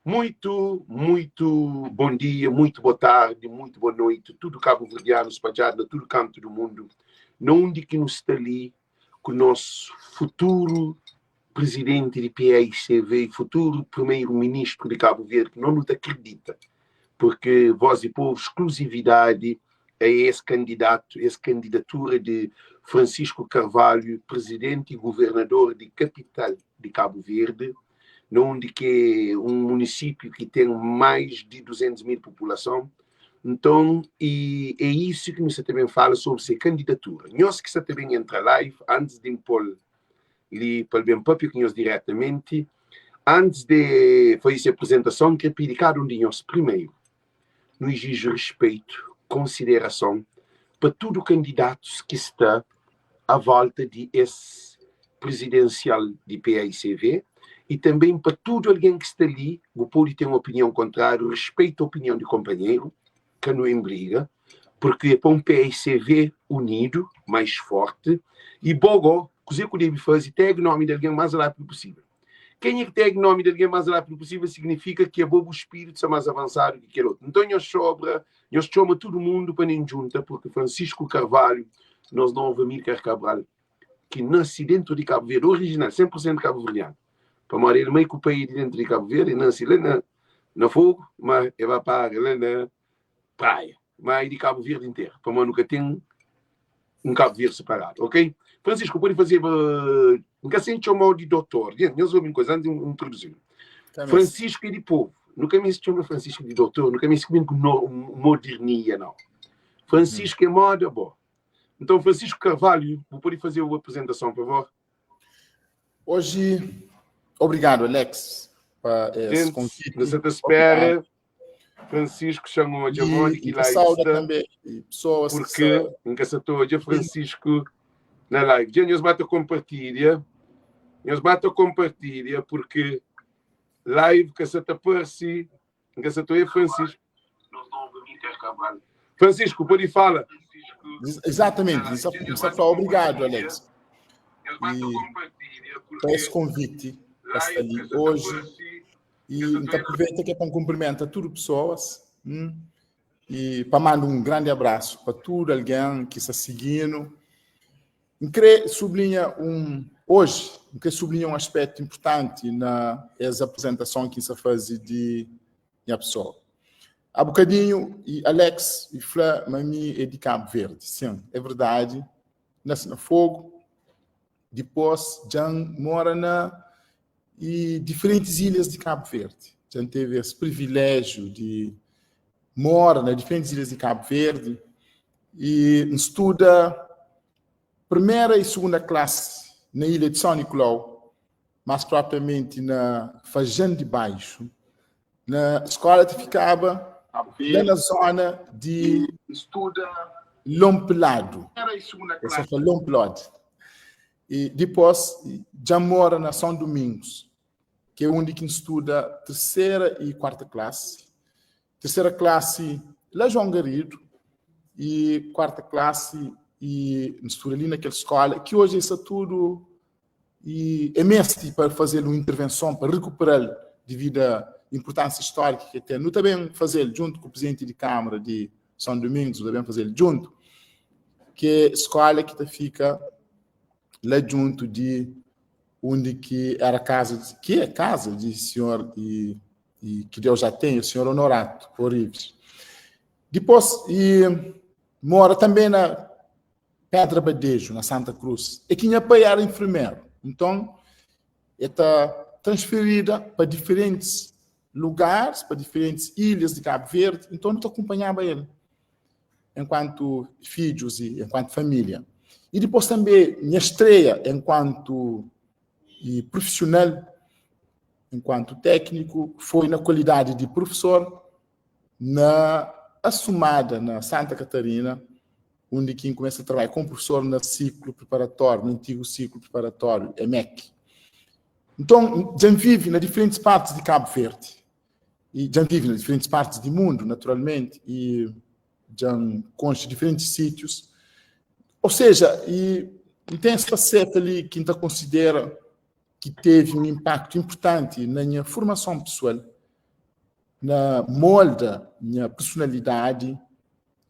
Muito, muito bom dia, muito boa tarde, muito boa noite, tudo cabo-verdiano espalhado na tudo canto do mundo, na onde que nos está ali com o nosso futuro presidente de PAICV e futuro primeiro-ministro de Cabo Verde, que não nos acredita, porque Voz e Povo, exclusividade a esse candidato, essa candidatura de Francisco Carvalho, presidente e governador de capital de Cabo Verde, onde que é um município que tem mais de 200 mil população. Então, e é isso que você também fala sobre essa candidatura. Nós que está também entra live, antes de impor li para bem papel que nós diretamente, antes de fazer a apresentação, quero pedir cada um de nós primeiro, não exige respeito, consideração para todo candidatos que está à volta de esse presidencial de PAICV e também para todo alguém que está ali, o pode ter uma opinião contrária, respeito a opinião do companheiro, que não embriga, porque é para um PAICV unido, mais forte, e bogo, o que deve fazer, tag o nome de alguém mais rápido possível. Quem é que tag o nome de alguém mais rápido possível significa que é bobo espírito está mais avançado que aquele outro. Então, nós sobra, nós chama todo mundo para nem junta, porque Francisco Carvalho, nós não Amílcar Cabral, que nasce dentro de Cabo Verde, original, 100% cabo-verdiano. Para morar ele meio que o país dentro de Cabo Verde, nasce lá na, na fogo, mas ele vai para lá na praia. Mas de Cabo Verde inteiro. Para nós nunca tem um Cabo Verde separado, ok? Francisco, pode fazer. Uh, nunca sem chamar de doutor. Gente, nós vamos coisa antes de introduzir. Francisco é de povo. Nunca me chama Francisco de doutor, nunca me chama com modernia, não. Francisco é moda, bom. Então, Francisco Carvalho, vou poder fazer uma apresentação, por favor? Hoje, obrigado, Alex, para esse convite. Você te espera. Francisco chamou a e, que lá está. também, e pessoas porque que se estou Francisco na live. Já nos bate compartilha, nos bate compartilha porque live que se te aparece, que se estou Francisco. Francisco, pode falar. Exatamente, isso, isso obrigado, Alex. E para esse convite para estar ali hoje. E então aproveita que é para um cumprimento a todas as pessoas. Hum? E para mandar um grande abraço para todo alguém que está seguindo. Queria sublinhar um hoje, queria sublinhar um aspecto importante na essa apresentação que se faz de minha pessoa. Há bocadinho, e Alex e Flá, mami é de Cabo Verde. Sim, é verdade. Nasce no Fogo. Depois, já mora na e diferentes ilhas de Cabo Verde. Já teve esse privilégio de mora nas diferentes ilhas de Cabo Verde e estuda primeira e segunda classe na ilha de São Nicolau, mais propriamente na Fajã de Baixo. Na escola que ficava lá na zona de estuda Lompelado. Essa foi Lompelado. E depois já mora na São Domingos, que é onde quem estuda terceira e quarta classe. Terceira classe lá João Garrido e quarta classe e estuda ali naquela escola, que hoje isso é tudo e é mestre para fazer uma intervenção, para recuperar devido à importância histórica que tem. Não também fazer junto com o presidente de Câmara de São Domingos, também fazer junto, que é a escola que fica lá junto de onde que era a casa, de, que é casa de senhor e, e que Deus já tem, o senhor Honorato Orives. Depois, e mora também na Pedra Badejo, na Santa Cruz. E que minha pai era enfermeiro. Então, está transferida para diferentes lugares, para diferentes ilhas de Cabo Verde. Então, eu acompanhava ele enquanto filhos e enquanto família. E depois também minha estreia enquanto e profissional, enquanto técnico, foi na qualidade de professor na Assomada, na Santa Catarina, onde quem começa a trabalhar como professor no ciclo preparatório, no antigo ciclo preparatório, EMEC. Então, já vive nas diferentes partes de Cabo Verde. E já vive nas diferentes partes do mundo, naturalmente, e já consta diferentes sítios. Ou seja, e, e tem essa faceta ali que ainda considera que teve um impacto importante na minha formação pessoal. na molda nha personalidadi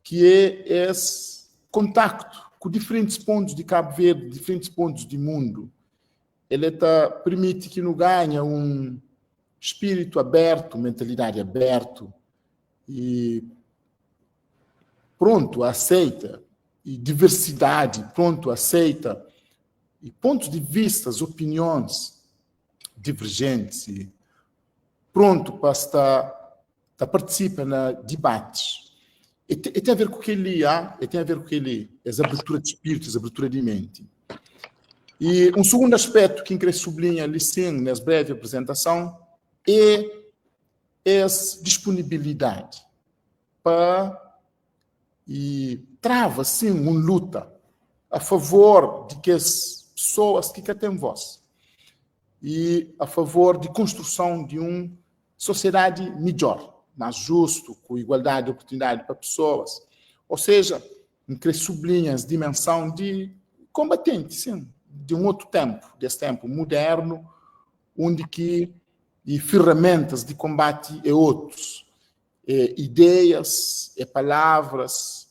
ki é es kontaktu ku diferentis pontus di Kabu Verdi, diferentis pontus di mundu. El ta permiti ki nu ganha un spiritu abertu, mentalidadi abertu i prontu a aseita e diversidadi, prontu a aseita e pontus di vistas, opinions divergentes e prontu pa sta ta partisipa na dibatis. E, te, e tem a ver ku kel-li, ah? E tem a ver ku kel-li, es abertura de espírito, es abertura de mente. E um segundo aspecto que eu queria sublinhar ali sim, nessa breve apresentação, é essa disponibilidade para e trava sim uma luta a favor de que as pessoas que têm voz e a favor de construção de uma sociedade melhor, mais justo, com igualdade de oportunidade para pessoas. Ou seja, me sublinha a dimensão de combatente, sim, de um outro tempo, desse tempo moderno, onde que e ferramentas de combate é outros, é ideias, é palavras,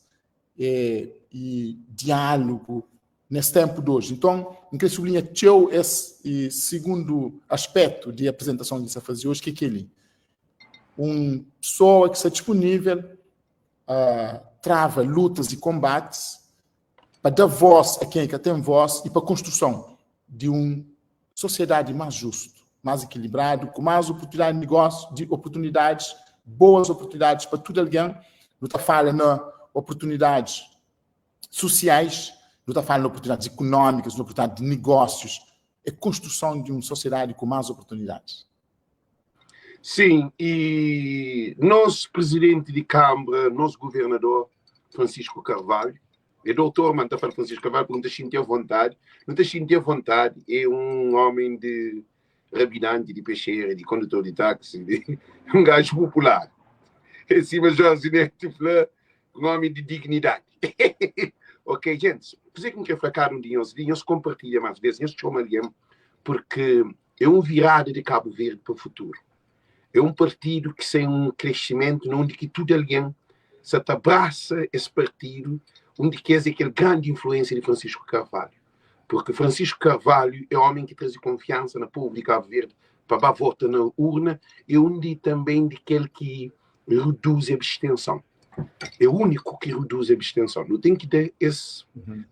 é, e diálogo nesse tempo de hoje. Então, eu queria sublinhar esse segundo aspecto de apresentação que você fazer hoje, que é aquele uma pessoa que está disponível uh, trava lutas e combates para dar voz a quem é que tem voz e para a construção de uma sociedade mais justa, mais equilibrada, com mais oportunidade de negócio, de oportunidades, boas oportunidades para tudo alguém. Não está falando na oportunidades sociais, não está falando oportunidades econômicas, na oportunidade de negócios, é construção de uma sociedade com mais oportunidades. Sim, e nosso presidente de Câmara, nosso governador, Francisco Carvalho, é doutor, mas está falando Francisco Carvalho, porque não está sentindo à vontade, não está sentindo à vontade, é um homem de rabinante, de peixeira, de condutor de táxi, de, um gajo popular. Em cima, Jorge Neto Fleur, um homem de dignidade. Ok, gente, por isso é que me quer falar um dinheiro, dinheiro compartilha mais vezes, dinheiro chama alguém, porque é um virada de Cabo Verde para o futuro. É um partido que sem um crescimento, onde que tudo alguém se abraça esse partido, onde quer dizer aquela grande influência de Francisco Carvalho. Porque Francisco Carvalho é homem que traz confiança na povo de Cabo Verde para dar volta na urna e onde também daquele que reduz a abstenção. É o único que reduz a abstenção. Não tem que ter esse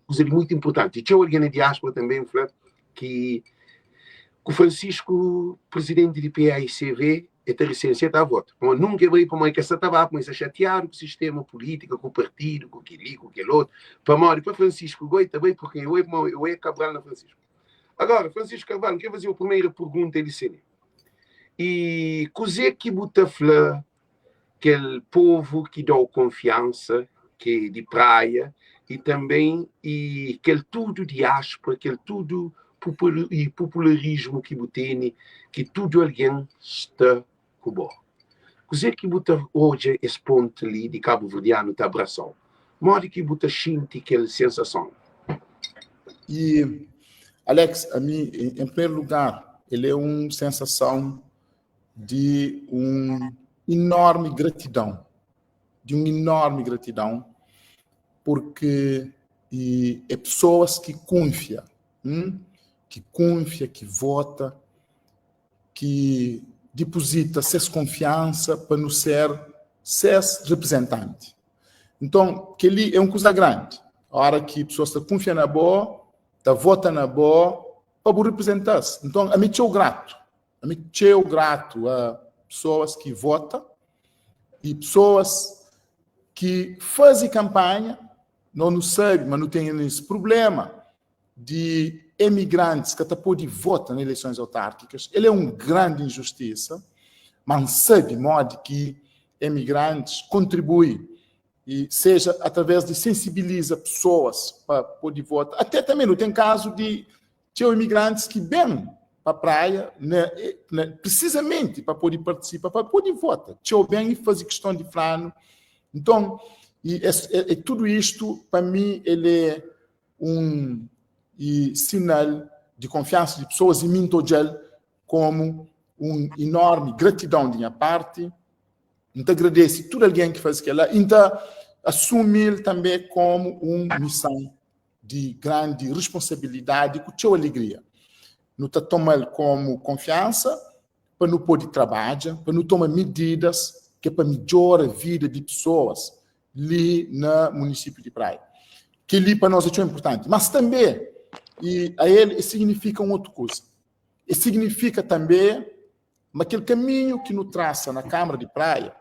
coisa muito importante. E tinha alguém na diáspora também, que o Francisco, presidente do PAICV, é ter licença a voto. Mas nunca veio para mãe que essa estava, mas a chatear com o sistema político, com o partido, com aquele, com aquele outro. Para mãe, para Francisco Goi também, porque eu eu é Cabral na Francisco. Agora, Francisco Carvalho, quero fazer a primeira pergunta, Elicene. E cozer que bota flor, aquele povo que dá confiança, que é de praia, e também e aquele tudo diáspora, aquele tudo e popularismo que botene, que tudo alguém está com bom. Cozer que bota hoje esse ponto ali de Cabo Verdeano está abraçado. Modo que bota sente aquela sensação. E, Alex, a mim, em primeiro lugar, ele é uma sensação de um enorme gratidão, de uma enorme gratidão, porque e, é pessoas que confiam, que confia, que vota, que deposita sua confiança para não ser ses representante. Então, que ali é uma coisa grande. A hora que a pessoa está confiando na boa, está votando na boa, para representar. Então, a mim sou grato. A mim sou grato a pessoas que votam e pessoas que fazem campanha, não sabem, mas não têm esse problema de emigrantes que até podem votar nas eleições autárquicas. Ele é uma grande injustiça, mas sabe modo que emigrantes contribuem e seja através de sensibiliza pessoas para poder votar. Até também não tem caso de tinha imigrantes que vêm para a praia, né, né, precisamente para poder participar, para poder votar. Tinha bem e fazer questão de plano. Então, e, é, é, é, tudo isto, para mim, ele é um e, sinal de confiança de pessoas e mim como um enorme gratidão de minha parte. N ta agradese tudu algen ki faze kel-la i N ta asumi-l tanbê kómu un mison di grandi responsabilidadi ku txeu alegria. Nu ta toma-l kómu konfiansa pa nu pode trabadja, pa nu toma mididas ki é pa midjora vida di pesoas li na munisípiu di Praia. Kel-li pa nos é txeu inportanti. Mas tanbê, i a el, e signifika un otu kuza. E signifika tanbê ma kel kaminhu ki nu trasa na Kâmara di Praia,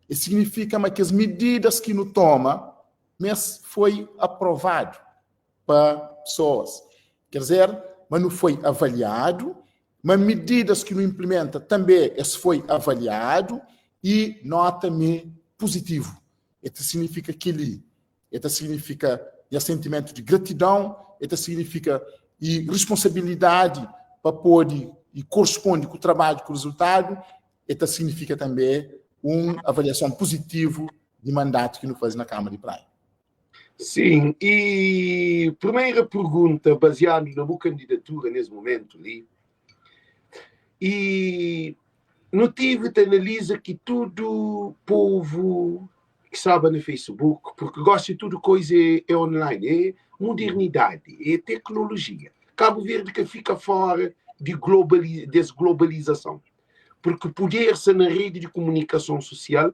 e signifika ma kes mididas ki nu toma, ma es foi aprovadu pa pesoas. Ker dizer, ma nu foi avaliadu, ma mididas ki nu inplimenta tanbê es foi avaliadu i nota mi puzitivu. E ta signifika kel-li. E ta signifika nha sentimentu di gratidon, e ta signifika i responsabilidadi pa pode i koresponde ku trabadju ku rezultadu, e ta signifika tanbê un avaliason puzitivu di mandatu ki nu faze na Kâmara di Praia. Sim, e primeira pergunta, baseado na bu candidatura nes momento li, e nu tive ta analisa ki tudo povo ki staba na Facebook, porque gosi tudo coisa é, é online, é modernidade, é tecnologia. Cabo Verde ka fica fora de globali, des globalização, porque poder ser na rede de comunicação social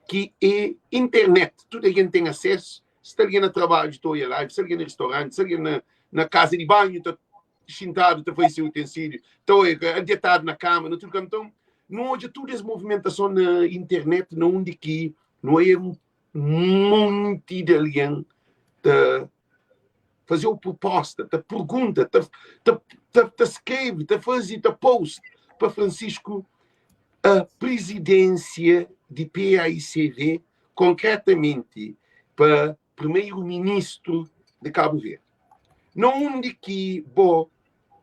ki é internet, tudu algen ten asesu, si sta algen na trabadju ta oia live, si algen na restauranti, si algen na, na kaza di banhu ta xintadu ta faze se utensíliu, ta oia detadu na kama, na tudu kantu. Nton, nu odja tudu es movimentason na internet na undi ki nu oia un monti di algen ta faze-u proposta, ta pergunta, ta, ta, ta, ta skrebe, ta faze, ta post pa Francisco a presidência di PAICV, konkretamenti pa primeiro-ministro de Cabo Verde. Na undi ki bo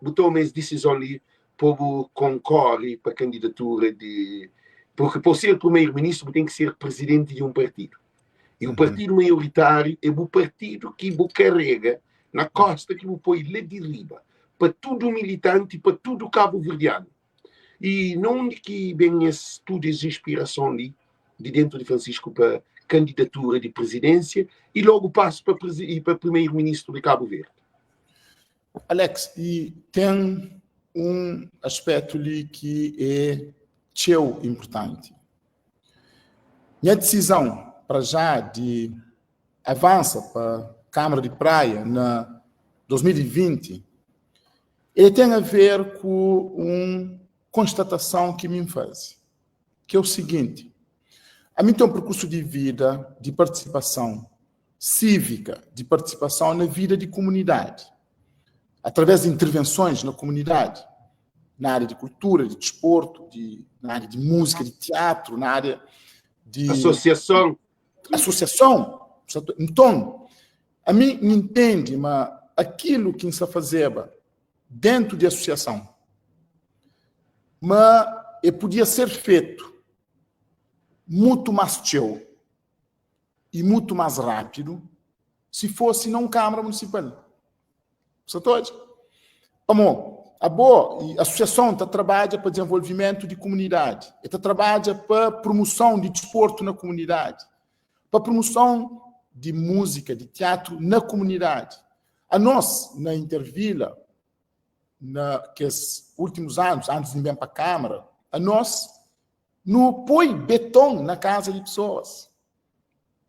bu toma es disizon li pa bu konkorre pa kandidatura di porque pa ser primeiro-ministro bu ten ki ser presidenti di un partidu. E o partidu maioritáriu é bu partidu ki bu karega na kosta ki bu poi la di riba pa tudu militanti, pa tudu kabuverdianu. E na undi ki ben es tudu es inspirason li di dentu di Francisco pa kandidatura di presidênsia e logu pasu pa pa primeiro-ministru di Cabo Verde? Alex, e ten un aspecto li ki é txeu importanti. Nha disizon para já di avansa pa Câmara di Praia na 2020 ele ten a ver ku un konstatason ki mi N faze, ki é o seguinte, ami ten un perkursu di vida di partisipason sívika, di partisipason na vida di kumunidadi, através di intervensons na kumunidadi, na área di kultura, di disportu, di, na área di múzika, di teatru, na área di asosiason. Asosiason. Nton, Ami N intendi ma akilu ki N sta fazeba dentu di asosiason, ma e pudia ser fetu mutu más txeu i mutu más rápidu si fosi na un Kámara Munisipal. Bu sta ta odja? Pamó abo i asosiason ta trabadja pa dizenvolvimentu di kumunidadi, e ta trabadja pa prumuson di disportu na kumunidadi, pa prumuson di múzika, di tiatru na kumunidadi. Anos, na Intervila, na kes últimus anus, antis di N ben pa Kámara, anos nu poi beton na kaza di pesoas.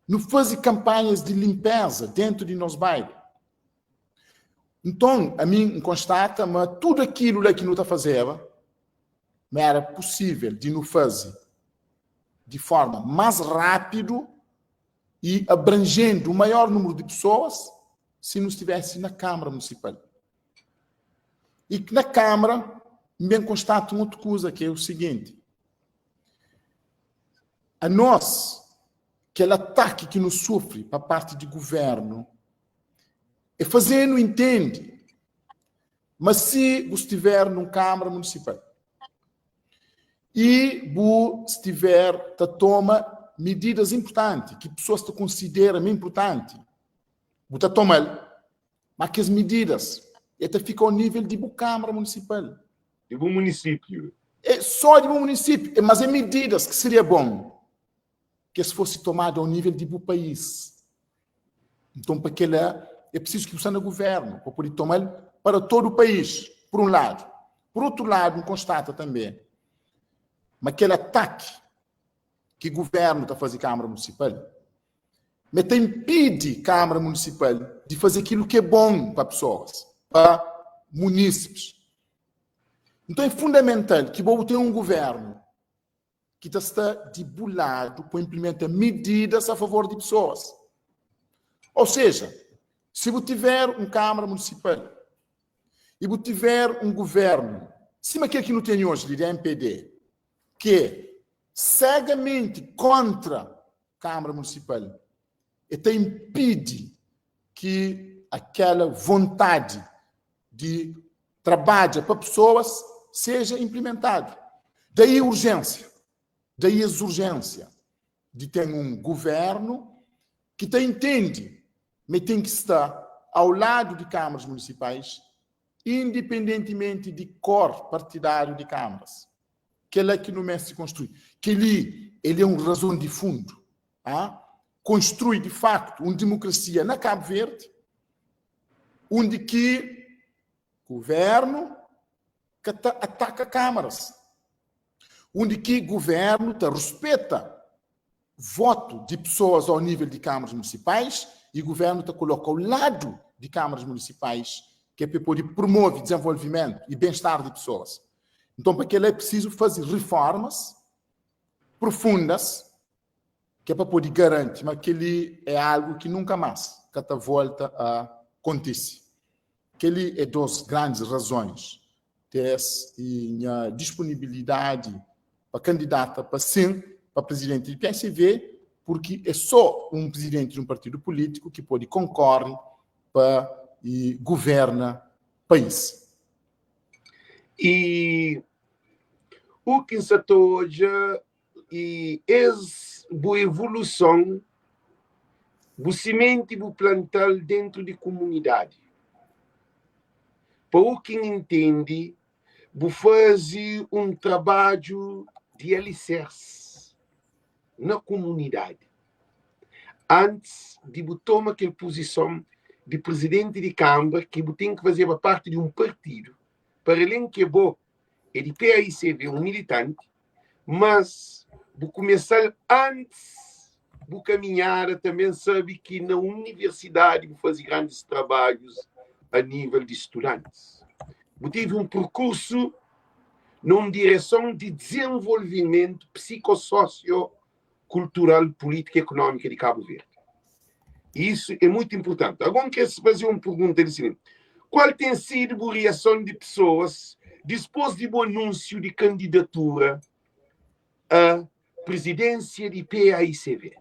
Nu faze kanpanhas di linpéza déntu di nos bairu. Nton, ami N konstata ma tudu akilu la ki nu ta fazeba, ma éra pusível di nu faze di forma más rápidu i abranjendu maior númeru di pesoas si nu stivesse na Câmara Municipal. E na Câmara, N ben konstata un otu kuza, ki é o seguinte, anos, kel ataki ki nu sufri pa parti di governu, é faze-nu intende ma si bu stiver nun Câmara Municipal i bu stiver ta toma mididas inpurtanti ki pesoas ta konsidera ma inpurtanti, bu ta toma-l, ma kes mididas e ta fika ao nível di bu Câmara Municipal. Di bu munisípiu. É só di bu munisípiu, mas é mididas ki seria bon. ki es fosi tomadu ao nível di bu país. Nton, pa kela, é prisizu ki bu sta na guvernu pa pode toma-l para todo o país, por un ladu. Por outro ladu, N konstata tanbe ma kel ataki ki guvernu ta faze Kamara Munisipal, ma ta inpidi Kamara Munisipal di faze akilu ki é bon pa pesoas, pa munisipis. Nton, é fundamental ki bo bu ten un guvernu ki ta sta di bu ladu pa inplimenta mididas a favor di pesoas. Ou seja, si bu tiver un Kamara Munisipal i bu tiver un guvernu sima kel ki nu tene oji li di MPD, ki é segamenti kontra Kamara Munisipal, e ta inpidi ki akela vontadi di trabadja pa pesoas seja inplimentadu. Daí urjénsia, daí es urjénsia di ten un guvernu ki ta intende ma e ten ki sta au ladu di Kamaras Munisipais, independentimenti di kor partidáriu di Kamaras. Kel-la ki nu meste konstrui. Kel-li, el é un razon di fundu. A konstrui, di faktu, un demokrasia na Kabu Verdi, undi ki Guvernu ka ta ataka kamaras, undi ki guvernu ta ruspeta votu di pesoas ao nível di kamaras munisipais i guvernu ta koloka ao ladu di kamaras munisipais ki é pa pode promove dizenvolvimentu i ben-star di pesoas. Nton, pa kel-la é prisizu faze riformas profundas ki é pa pode garanti ma kel-li é algu ki nunka más ka ta volta a kontise. Kel-li é dos grandis razons des i nha disponibilidadi pa kandidata pa sin pa prizidenti di PSV, purki é so un prizidenti di un partidu pulítiku ki pode konkore pa i guverna país. I u ki N sa ta odja I es bu evoluson, bu simenti bu planta-l dentru di kumunidadi. Pa u ki N intendi, bu faze un trabadju di alisersi na kumunidadi antis di bu toma kel puzison di prizidenti di kanbra ki bu ten ki fazeba parti di un partidu, paralen ki bo é di PAICV, un militanti, mas bu kumesal antis bu kaminhada tanben sabe ki na universidadi bu faze grandis trabadjus a nível di studantis. Bu tevi un perkursu na un direson di dizenvolvimentu psikososiokultural, pulítika e ekonómika di Kabu Verdi. I isu é mutu inpurtanti. Agon N kre faze un pergunta di siginti, kual ten sidu bu riason di pesoas dispôs di bu anúnsiu di kandidatura a prizidénsia di PAICV?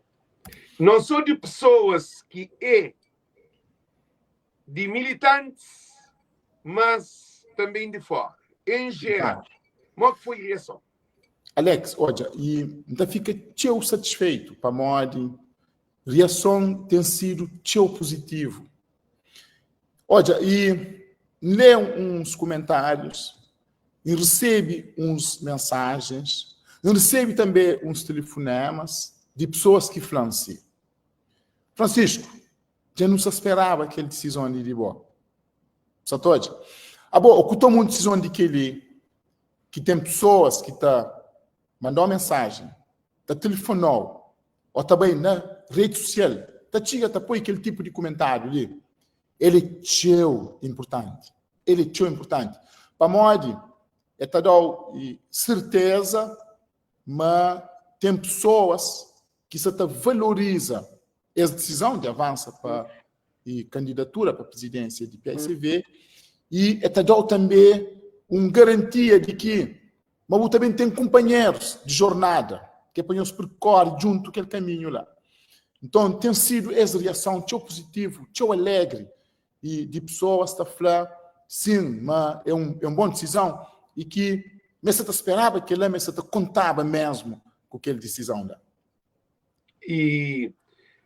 Non sô di pesoas ki é di militantis, mas tanben di fóra, en jeral. Mó ki foi riason? Alex, odja, i N ta fika txeu satisfeitu pamodi riason ten sidu txeu puzitivu. Odja, i N lé uns kumentárius, N resebe uns mensajens, N resebe tanbê uns telefonemas di pesoas ki fla-m si, Francisco, dja nu sta speraba kel disizon li di bo. Sa ta odja? Abo, ô ku toma un disizon di kel-li, ki ten pesoas ki ta manda-u mensajen, ta telefona-u ô ta bai na redi sosial ta txiga ta poi kel tipu di kumentáriu li, el é txeu inportanti. El é txeu inportanti pamodi el ta da-u serteza ma ten pesoas ki sta ta valoriza es disizon di avansa pa e kandidatura pa prizidénsia di PICV i e ta da-u tanbê un garantia di ki ma bu ta ben ten kunpanherus di jornada ki é pa nhos perkore djuntu kel kaminhu la. Nton, ten sidu es riason txeu puzitivu, txeu alegri i di pesoas ta fla sin ma é un, é un bon disizon i ki ma es sa ta speraba kel-la, ma es sa ta kontaba mésmu ku kel disizon la. E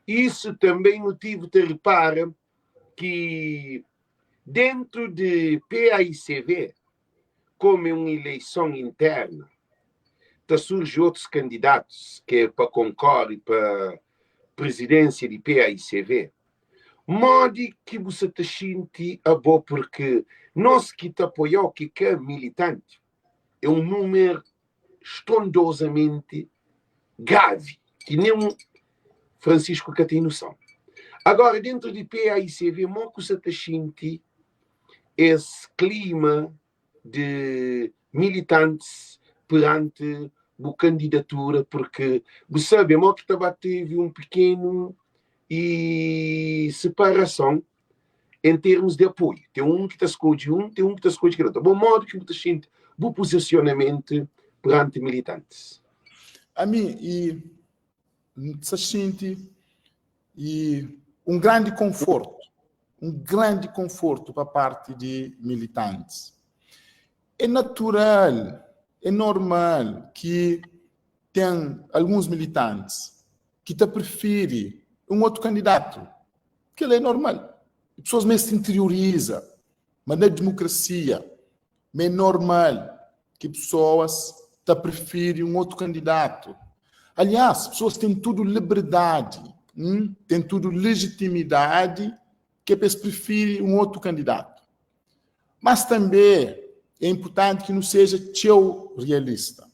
isso também nu tive ta repara ki dentro de PAICV, como é um eleição interna, ta surji otus kandidatus ki é pa konkore pa prizidénsia di paicv. Modi ki bu sa ta xinti abo purki nos ki ta apoia-u ki ka militanti é un númeru strondozamenti gravi ki nen Francisco ka ten noson. Agora dentru di paicv mo ku sa ta xinti es klima di militantis peranti bu kandidatura purki bu sabe mo ki ta ba tevi un pikenu i separason en termus di apoiu. Ten un ki ta skodje un, ten un ki ta skodje kel otu. Bo modi ki bu ta xinti bu pozisionamentu peranti militantis? Ami i N ta xinti i un grandi konfortu, un grandi konfortu pa parti di militantis. É natural, é normal ki ten alguns militantis ki ta prifiri un otu kandidatu. Kel-la é normal. Pesoas meste interioriza ma na demokrasia ma é normal ki pesoas ta prifiri un otu kandidatu. Aliás, pesoas ten tudu liberdadi, ten tudu lejitimidadi ki é pa es prifiri un otu kandidatu. Mas tanbê é inpurtanti ki nu seja txeu realista.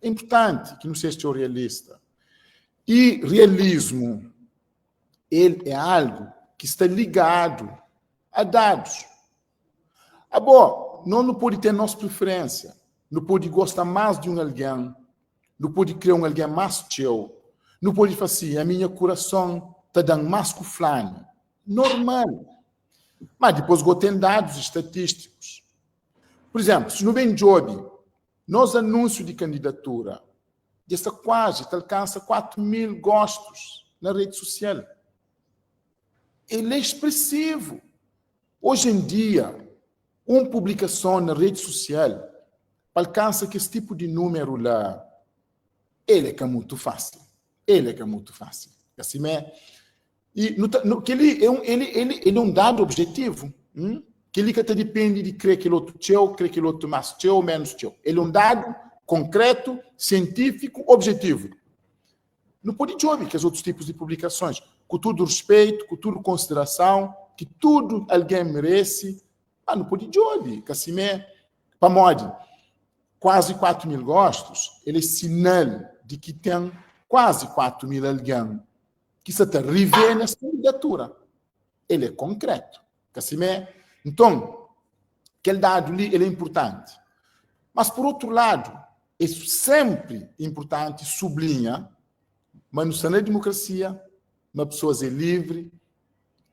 É inpurtanti ki nu seja txeu realista. I realismu, el é algu ki sta ligadu a dadus. Abo, nos nu pode ten nos preferénsia, nu pode gosta más di un algen, nu pode krê un algen más txeu, nu pode fla si, ami nha kurason ta da-m más ku flanu. Normal. Má dipôs go ten dadus estatístikus. Pur izénplu, si nu ben djobe nos anúnsiu di kandidatura, dja sta kuazi ta alkansa 4 mil gostus na redi sosial. El é expresivu. Oji en dia, un publikason na redi sosial pa alkansa kes tipu di númeru la, el é ka mutu fásil. El é ka mutu fásil. Ka simé? I nu ta, nu, kel-li é un, el, el, el é un dadu objetivu. Hum? Kel-li ka ta dipende di krê kel otu txeu, krê kel otu más txeu, ménus txeu. El é un dadu konkrétu, sientífiku, objetivu. Nu pode djobe kes otus tipus di publikasons, ku tudu ruspetu, ku tudu konsiderason ki tudu algen merese, má nu pode djobe, ka simé? Pamodi kuazi 4 mil gostus, el é sinal di ki ten kuazi 4 mil algen ki sa ta rivê nes kandidatura. El é konkrétu, ka simé? Nton, kel dadu li, el é inpurtanti. Mas, pur otu ladu, é sénpri inpurtanti sublinha ma nu sta na demokrasia, ma pesoas é livri.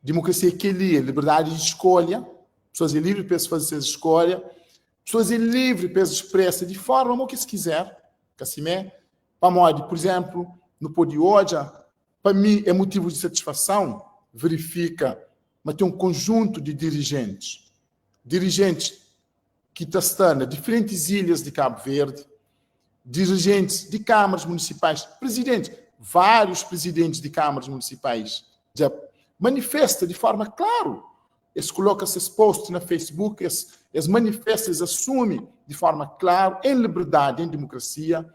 Demokrasia é kel-li, é liberdadi di skolha. Pesoas é livri pa es faze ses skolha. Pesoas é livri pa es spresa di forma mo ki es kizer, ka simé? Pamodi, pur izénplu, nu pode odja, pa mi é motivu di satisfason verifika ma ten un konjuntu di dirijentis, dirijentis ki ta sta na diferentis ilhas di Kabu Verdi, dirijentis di kamaras munisipais, prizidentis, várius prizidentis di kamaras munisipais dja manifesta di forma klaru, es koloka ses post na Facebook, es es manifesta, es asumi di forma klaru, en liberdadi, en demokrasia,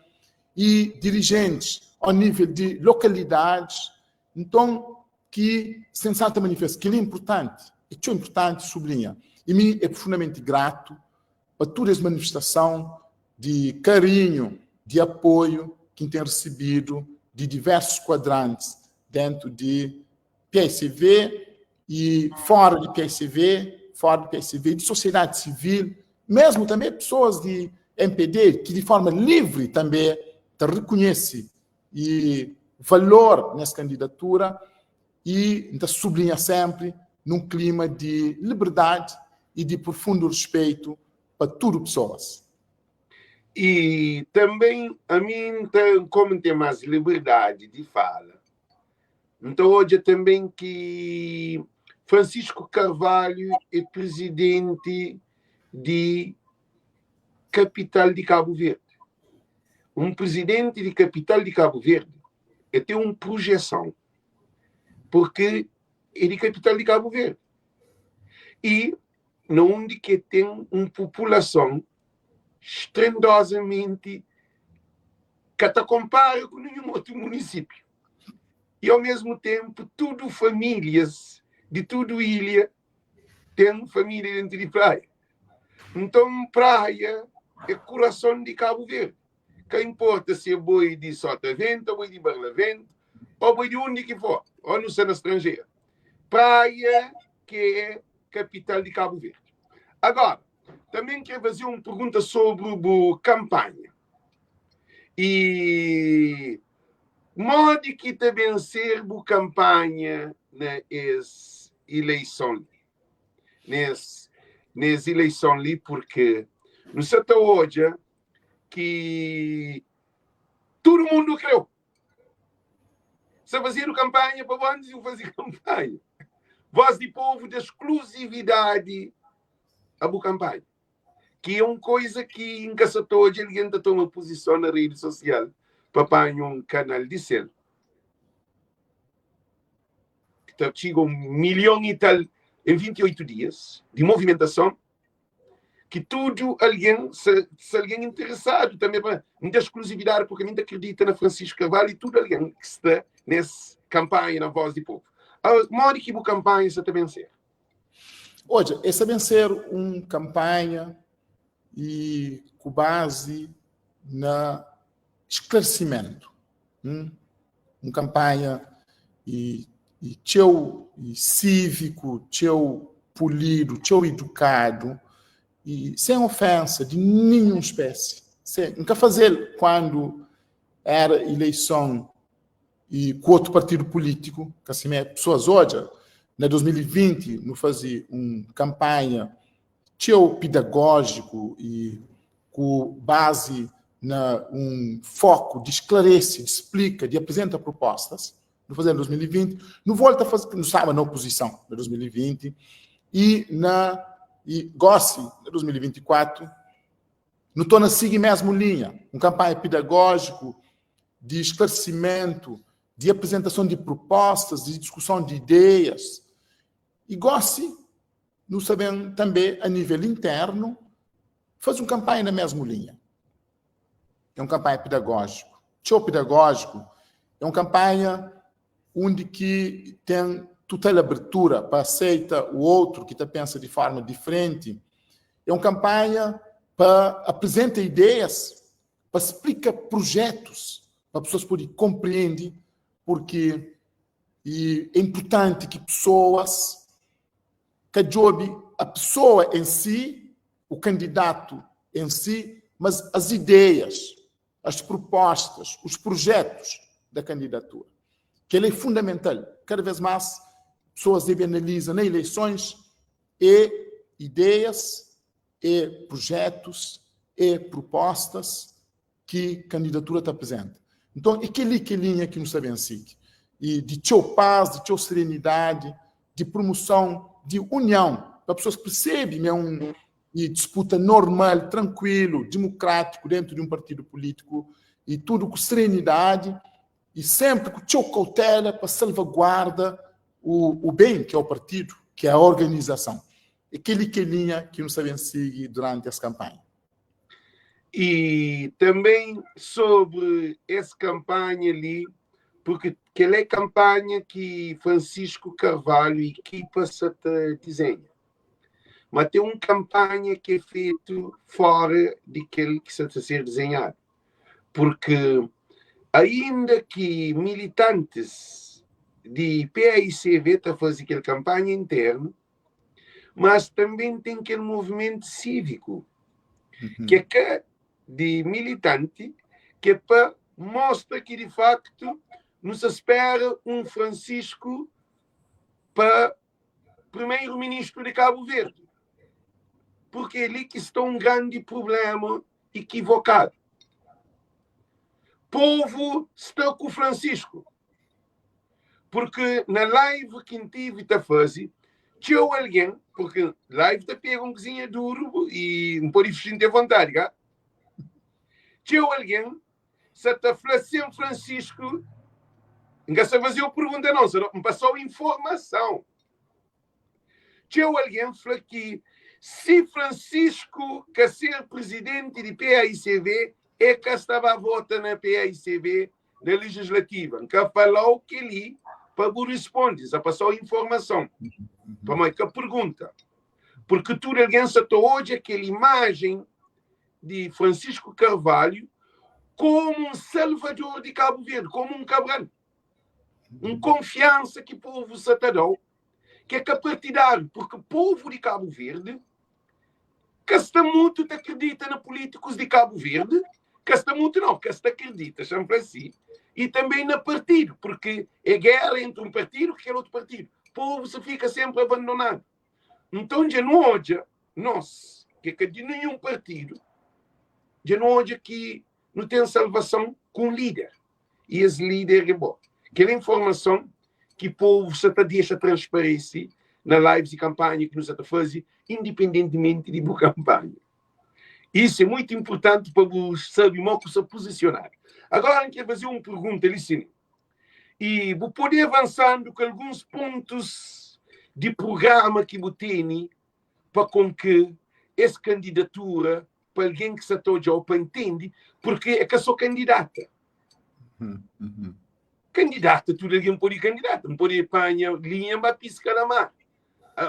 i dirijentis ao nível di lokalidadis, nton, ki sen ta manifesta. Kel-li é inpurtanti, é txeu inpurtanti sublinha. I mi é profundamenti gratu pa tudu es manifestason di karinhu, di apoiu ki N ten risibidu di diversus kuadrantis dentu di paicv i fora di paicv, fora di paicv, di sosiedadi sivil, mesmu tanbe pesoas di mpd ki di forma livri tanbe ta rikunhese i valor nes kandidatura i N ta sublinha senpri nun klima di liberdadi i di profundu rispeitu pa tudu pesoas. I tanben ami N ta, komu N ten mas liberdadi di fala, N ta odja tanben ki Francisco Carvalho e prizidenti di kapital di Kabu Verdi. Un prizidenti di kapital di Kabu Verdi e ten un prujeson purki e di kapital di Kabu Verdi i na undi ki e ten un populason strendozamenti. Ka ta konpara ku ninhun otu munisípiu. I au mesmu tenpu tudu famílias di tudu ilha ten família dentu di Praia. Nton Praia é kurason di Kabu Verdi. Ka inporta si é bo é di Sotavento, bo é di Barlavento, ô bo é di undi ki for, ô nu sta na stranjeru. Praia ki é kapital di Kabu Verdi. Agora, tanbe N kre faze un pergunta sobri bu kanpanha. I modi ki ta ben ser bu kanpanha na es ileison li? Nes, nes ileison li, purke nu sa ta odja ki tudu mundu kreu. Sa fazedu kanpanha pa bo antis di bu faze kanpanha. Voz di povu da sklusividadi a bu kanpanha. Ki é un koiza ki N ka sa ta odja algen ta toma puzison na redi sosial pa panha un kanal di sel ki ta txiga un milhon i tal en 28 dias di movimentason ki tudu algen, se algen interesadu tanbe pa N da sklusividadi purki mi N ta kridita na Francisco Carvalho i tudu algen ki sta nes kanpanha na Voz di Povu. Modi ki bu kanpanha sa ta ben ser? Odja, es ta ben ser un kanpanha i ku bazi na sklarsimentu. Un kanpanha i i txeu i síviku, txeu pulidu, txeu idukadu i sen ofensa di ninhun spési. Sen, N ka faze-l kandu éra ileison i ku otu partidu pulítiku, ka simé, pesoas odja, na 2020 nu faze un kanpanha txeu pidagójiku i ku bazi na un foku di sklarese, di splika, di aprizenta prupostas. Nu faze na 2020, nu volta faze, nu staba na opuzison na 2020 i na i gosi na 2024 nu torna sigi mesmu linha, un kanpanha pidagójiku di sklarsimentu, di aprizentason di prupostas, di diskuson di ideias. I gosi nu sta ben tanbe a nivel internu faze un kanpanha na mesmu linha. É un kanpanha pedagójiku, txeu pedagójiku, é un kanpanha undi ki ten total abertura pa aseita o outru ki ta pensa di forma diferenti. É un kanpanha pa aprizenta ideias, pa splika projetus, pa pessoas pode kompreende, porque E é inpurtanti ki pesoas ka djobe a pesoa en si, o kandidatu en si, mas as ideias, as propostas, os projetos da candidatura. Kel-la é fundamental. Kada vez más, pesoas debe analiza na ileisons é ideias, é projetos, é propostas ki kandidatura ta aprizenta. Nton, é kel-li ki é linha ki nu sta ben sigi. I di txeu pas, di txeu serenidadi, di promoson di union, pa pesoas persebe ma é un disputa normal, trankuilu, dimokrátiku dentu di un partidu pulítiku i tudu ku serenidadi i senpri ku txeu kautela pa salvaguarda o ben ki é o partidu, ki é a organizason. É kel-li ki é linha ki nu sta ben sigi duranti es kanpanha. E também sobre esse campanha ali, porque aquela é campanha que Francisco Carvalho e equipa se te desenha. Mas tem uma campanha que é feito fora daquele que está a ser desenhado. Porque ainda que militantes de PAICV estão a fazer aquela campanha interna, mas também tem aquele movimento cívico, que é que de militante, que é para mostrar que de facto nos espera um Francisco para primeiro-ministro de Cabo Verde. Porque é ali que está um grande problema equivocado. Povo está com Francisco. Porque na live que N tive ta faze, txeu algen, porque live ta pega un kuzinha duru e N pode xinti a vontadi, ka? Txeu algen sa ta fla sen Francisco, N ka sa faze-u pergunta não, sa N pasa-u informason. Txeu algen fla ki si Francisco ka ser presidenti di PAICV, é ka sta ba vota na PAICV na legislativa. N ka fala-u kel-li pa bu responde, N sa pasa-u informason, pamodi ka pergunta. Porque tudu algen sa ta odja kel imajen di Francisco Carvalho komu un salvador di Kabu Verdi, komu un Cabral. Un konfiansa ki povu sa ta da-u, ki é ka partidáriu, porque povu di Kabu Verdi ka sta mutu ta akredita na pulítikus di Kabu Verdi, ka sta mutu nau, ka sta akredita, xa-m fla si, i tanbe na partidu, porque é géra entri un partidu ku kel otu partidu. Povu sa fika senpri abandonadu. Nton dja nu odja, nos ki é ka di ninhun partidu, dja nu odja ki nu ten salvason ku un líder. I es líder é bo. Kel informason ki povu sa ta dexa transparese na lives di kanpanha ki nu sa ta faze, indipendentimenti di bu kanpanha. Isu é muitu inpurtanti pa bu sabe mo ku sa puzisionadu. Agora N kre faze un pergunta li sin. I bu pode avansandu ku alguns pontus di prugrama ki bu tene pa kon ke es kandidatura pa algen ki sa ta odja-u pa ntende, purke é ka so kandidata. Kandidata, tudu algen pode kandidata. N pode panha linha N ba piska na mar,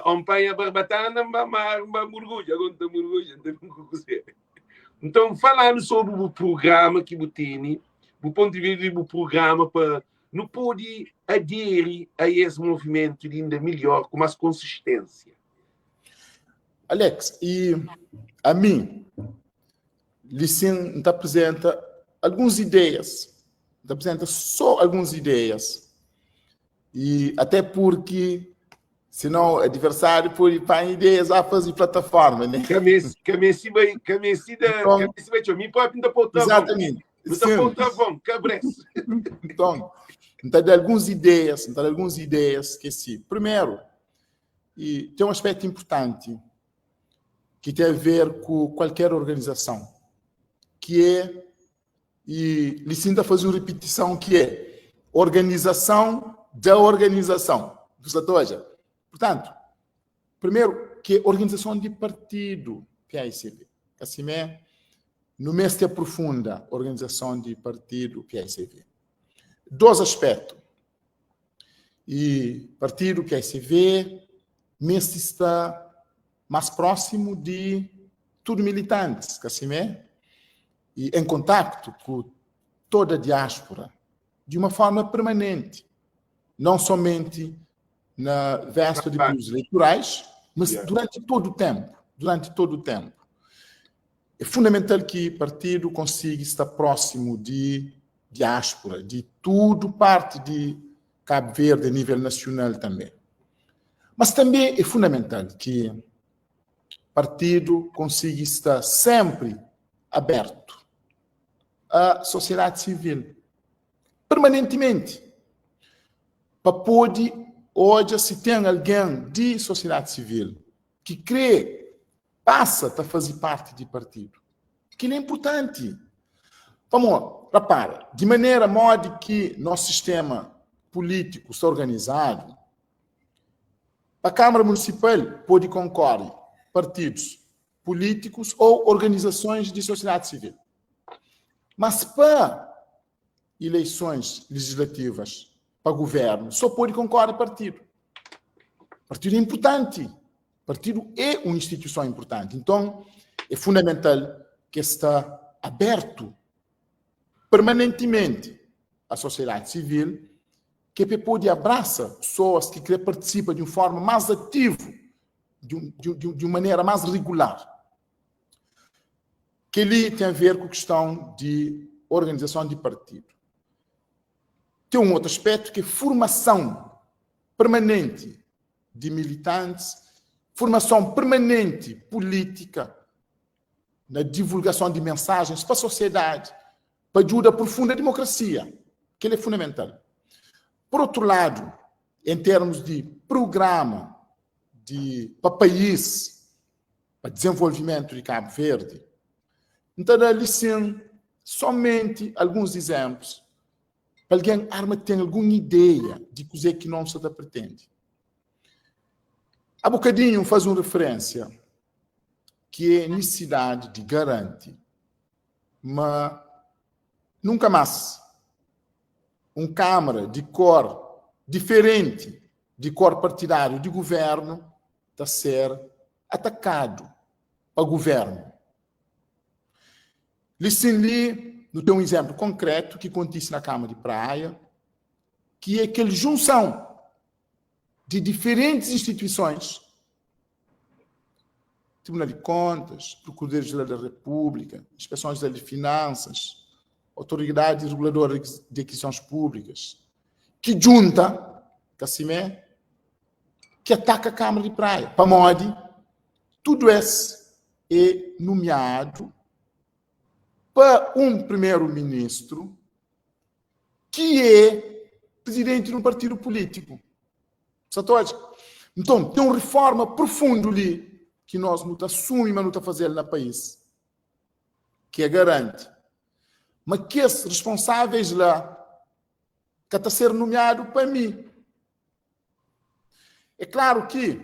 o N panha barbatana N ba mar N ba murgudja. Ago N ta murgudja, N ta ben ku kuzê? Nton, fala-nu sobri bu prugrama ki bu tene, bu pontu di vista di bu prugrama pa nu pode aderi a es movimentu di inda midjor, ku más konsistênsia. Alex, i ami, li sin N ta aprizenta alguns ideias, N ta aprizenta sô alguns ideias, i até purki Senão, adversário pode panha ideias a fazer plataforma, né? Ka meste bai, ka meste da, Então, ka meste bai txeu. Mi próprio N ta pô travão. Exatamente. N ta pô travão, ka brés. Então, N ta da alguns ideias, N ta da alguns ideias que se, primeiro, e tem um aspecto importante que tem a ver com qualquer organização, que é, e li sim ta fazer uma repetição, que é organização da organização. Você tá hoje? Portanto, primeiro, que é organização de partido, PAICV. Assim é, no mês que aprofunda a organização de partido PAICV. Dois aspectos. E partido PAICV, mês está mais próximo de tudo militantes, que assim é, e em contacto com toda a diáspora, de uma forma permanente, não somente na véspera de períodos eleitorais, mas durante todo o tempo, durante todo o tempo. É fundamental que o partido consiga estar próximo de diáspora, de tudo parte de Cabo Verde a nível nacional também. Mas também é fundamental que o partido consiga estar sempre aberto à sociedade civil, permanentemente, para poder hoje se tem alguém de sociedade civil que crê, passa a fazer parte de partido. Que é importante. Vamos, repara, de maneira modo que nosso sistema político está organizado, a Câmara Municipal pode concorrer partidos políticos ou organizações de sociedade civil. Mas para eleições legislativas, para governo, só pode concorrer partido. Partido é importante. Partido é uma instituição importante. Então, é fundamental que está aberto permanentemente à sociedade civil, que pode abraça pessoas que querem participar de uma forma mais ativa, de uma maneira mais regular. Que ali tem a ver com a questão de organização de partido. Tem um outro aspecto que é formação permanente de militantes, formação permanente política, na divulgação de mensagens para a sociedade, para ajuda profunda à democracia, que ele é fundamental. Por outro lado, em termos de programa de, para país, para desenvolvimento de Cabo Verde, então ali sim somente alguns exemplos para alguém arma tem alguma ideia de coisa que não se pretende. Há bocadinho faz uma referência que é a necessidade de garantir. ma nunka más un Kámara di kor diferenti di kor partidáriu di Guvernu ta ser atakadu pa Guvernu. Li sin li, nu ten un izénplu konkrétu ki kontise na Kámara di Praia, ki é kel junson di diferentis instituisons, Tribunal di Kontas, Prokurador-Jeral da Repúblika, Inspeson Jeral di Finansas, Autoridadi Reguladora di Akizisons Públikas, ki djunta, ka simé, ki ataka Kámara di Praia, pamodi tudu es é numiadu pa un primeru-ministru ki é prizidenti di un partidu pulítiku. Sa ta odja? Nton, ten un riforma profundu li ki nos nu ta asumi ma nu ta faze-l na país, ki é garanti ma kes responsáveis la ka ta ser numiadu pa mi. É klaru ki,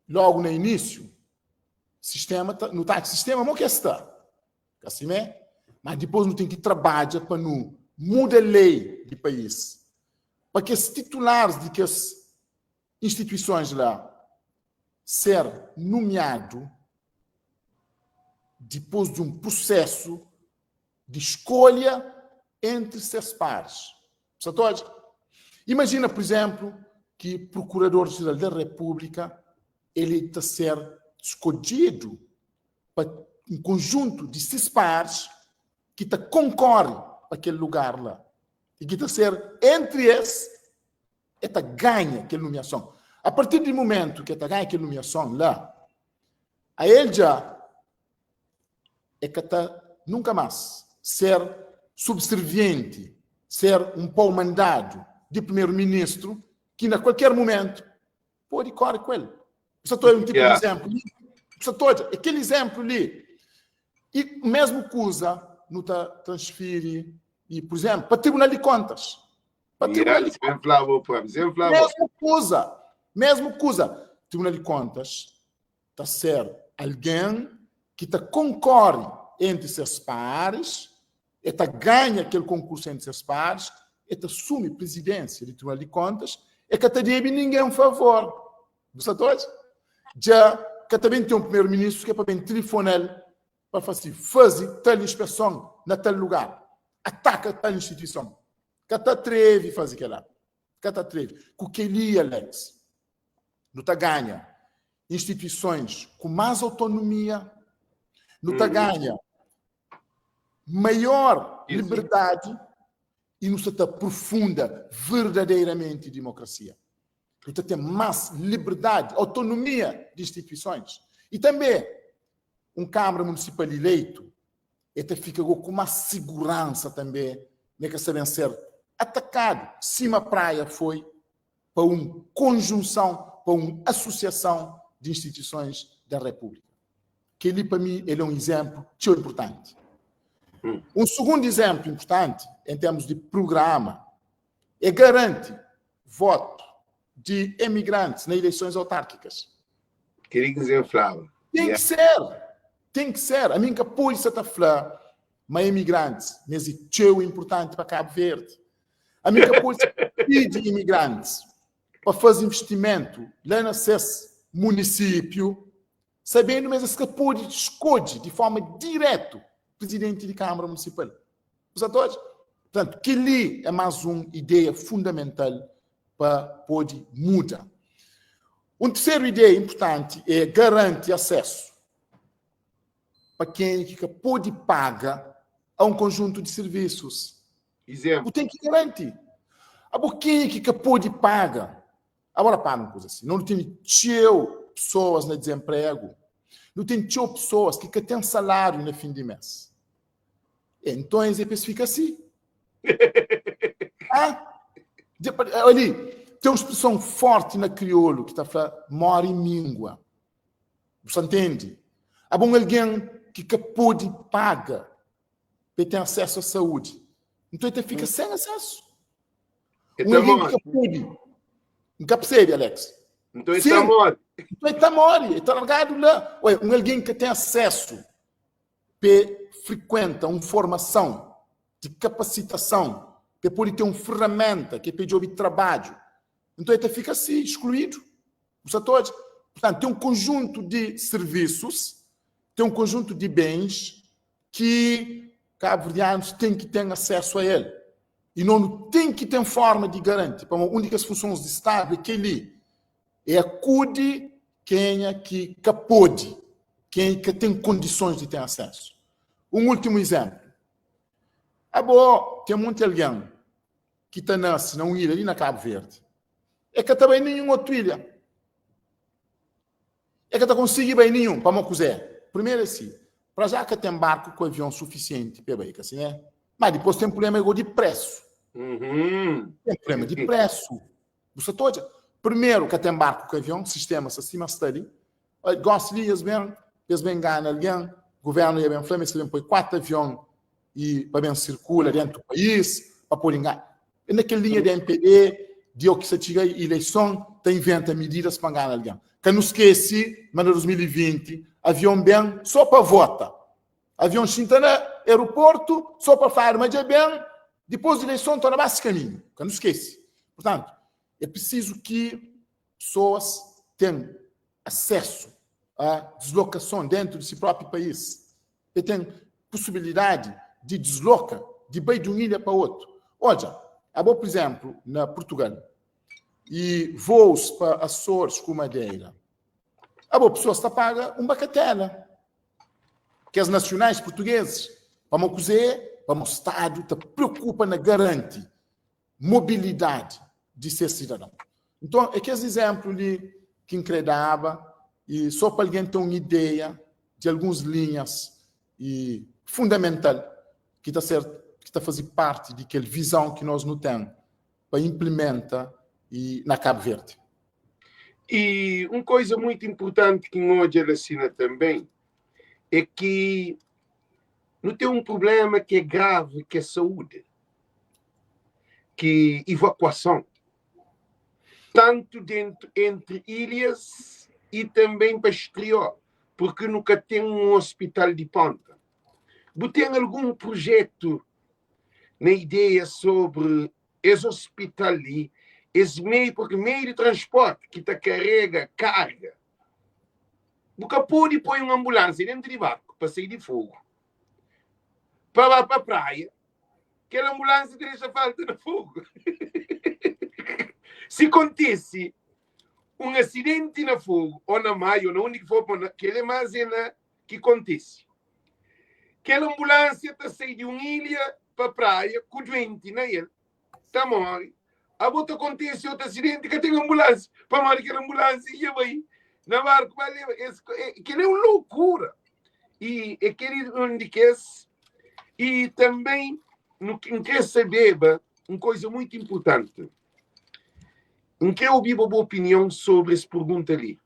logu na inísiu, sistema ta, nu ta atxa sistema mo ki es sta. Ka simé? Mas dipôs nu ten ki trabadja pa nu muda lei di país, pa kes titularis di kes instituisons la ser numiadu dipôs di un prusésu di skolha entri ses pares. Sa ta odja? Imajina, pur izénplu, ki Prokurador-Jeral da Repúblika el ta ser skodjedu pa un konjuntu di ses pares ki ta konkore pa kel lugar la i ki ta ser entri es e ta ganha kel numiason. A partir di mumentu ki e ta ganha kel numiason la, a el dja e ka ta nunka mas ser subservienti, ser un pau mandadu di primeru-ministru ki na kualker mumentu pode kore ku el. Bu sa ta odja un tipu di izénplu li? Bu sa ta odja? É kel izénplu li. I mesmu kuza nu ta transfiri, i, pur izénplu, pa Tribunal di Kontas. Pa Tribunal di Kontas. Mesmu kuza. Mesmu kuza. Tribunal di Kontas ta ser algen ki ta konkore entri ses pares, e ta ganha kel konkursu entri ses pares, e ta asumi prizidénsia di Tribunal di Kontas, e ka ta debe ningen favor. Bu sa ta odja? Dja ka ta ben ten un primeru-ministru ki é pa ben tilifona-l pa fla si, faze tal inspeson na tal lugar, ataka tal instituison. Ka ta atreve faze kel-la. Ka ta atreve. Ku kel-li, Alex, nu ta ganha instituisons ku más autonomia, nu ta ganha maior liberdadi i nu sta ta aprofunda verdadeiramenti demokrasia. Nu ta ten más liberdadi, autonomia di instituisons. I tanbê, un Kámara Munisipal ileitu e ta fika go ku más siguransa tanbê ma e ka sta ben ser atakadu sima Praia foi pa un konjunson, pa un asosiason di instituisons da Repúblika. Kel-li pa mi el é un izénplu txeu inpurtanti. Un sugundu izénplu inpurtanti en termus di prugrama é garanti votu di emigrantis na ileisons autárkikas. Kel-li ki N flaba. Ten ki ser! Ten ki ser! Ami N ka pode sa ta fla ma emigrantis mes é txeu inpurtanti pa Kabu Verdi. Ami N ka pode sa ta pidi imigrantis pa faze investimentu la na ses munisípiu, sabendu ma es ka pode skodje di forma diretu prizidenti di Kámara Munisipal. Bu sa ta odja? Portantu, kel-li é más un ideia fundamental pa pode muda. Un terseru ideia inpurtanti é garanti asesu pa kenha ki ka pode paga a un konjuntu di sirvisus. Izénplu. Bu ten ki garanti. Abo kenha ki ka pode paga? Agora para un kuza si, nu tene txeu pesoas na dizenpregu, nu ten txeu pesoas ki ka ten saláriu na fin di mês. Enton es é pa es fika si. Ah? Ali, ten un spreson forti na kriolu ki ta fla móre míngua. Bu sta ntende? Abo un algen ki ka pode paga pa el ten asesu a saúdi, nton el ta fika sen asesu. El Un ta algen ki móre. ka pode. N ka persebe, Alex. Nton el ta Sim, móre. nton el ta móre, el ta largadu la. Oi, un algen ki ka ten asesu pa el. frikuenta un formason di kapasitason pa e pode ten un ferramenta ki é pa e djobe trabadju, nton e ta fika si skluidu. Bu sa ta odja? Purtantu, ten un konjuntu di sirvisus, ten un konjuntu di bens ki kabuverdianus ten ki ten asesu a el. I no nu ten ki ten forma di garanti, pamodi un di kes funsons di Stadu é kel-li, é akudi kenha ki ka pode, kenha ki ka ten kondisons di ten asesu. Un últimu izénplu, abo ten monti algen ki ta nase na un ilha li na Kabu Verdi, e ka ta bai ninhun otu ilha. E ka ta konsigi bai ninhun, pamo kuzé? Primeru é si, pra já ka ten barku ku avion sufisienti pa e bai, ka si né? Ma dipôs ten prublema igual di presu. Ten prublema di presu. Bu sa ta odja? Primeru ka ten barku ku avion, sistema sta sima sta li. Gosi li es ben, es ben ngana algen, guvernu ya ben fla ma es ta ben poi 4 avion i pa ben sirkula dentu país, pa pode ngana. É na kel linha di MPD, di o ki sta txiga ileison, ta inventa mididas pa ngana algen. Ka nu skese ma na 2020 avion ben so pa vota. Avion xinta na aeroportu so pa fladu ma dja ben, dipos di ileison torna ba si kaminhu. Ka nu skese. Purtantu, é prisizu ki pesoas ten asesu a dislokason dentu di si propi país. E ten pusibilidadi di disloka, di bai di un ilha pa otu. Odja, abo pur izénplu, na Purtugal, i vôus pa Açores ku Madeira, abo pesoas ta paga un bakatela. Kes nasionais purtugezis, pamo kuzê? Pamo Stadu ta preokupa na garanti mobilidadi di ses sidadon. Nton, é kes izénplu li ki N krê daba i sô pa algen ten un ideia di alguns linhas i fundamental ki ta ser ki ta faze parti di kel vizon ki nos nu ten pa inplimenta i na Kabu Verdi. I un koiza muitu inpurtanti ki N odja la sina tanben é ki nu ten un prubléma ki é gravi ki é saúdi. ki evakuason, tantu dentu entri ilhas i tanben pa exterior, purki nu ka ten un ospital di ponta. Bu ten algun prujetu na ideia sobri es ospital li, es meiu, purki meiu di transporti ki ta karega karga, bu ka pode poi un anbulansia dentu di barku pa sai di Fogu pa ba pa praia, Kel ambulânsia ta dexa falta na fogu. Si kontise un asidenti na fogu, ô na Maio, ô na undi ki for, kel é más é na ki kontise. Kel ambulânsia ta sai di un ilha pa praia ku duenti na el, ta móre. Abo ta kontise otu asidenti, ka ten ambulânsia, pamodi kel ambulânsia dja bai na barku ba leba. Es, kel é un lokura. I é kel un di kes I tanbê nu N krê sabeba un koza mutu inpurtanti. N krê obiba bu opinion sobri es pergunta li.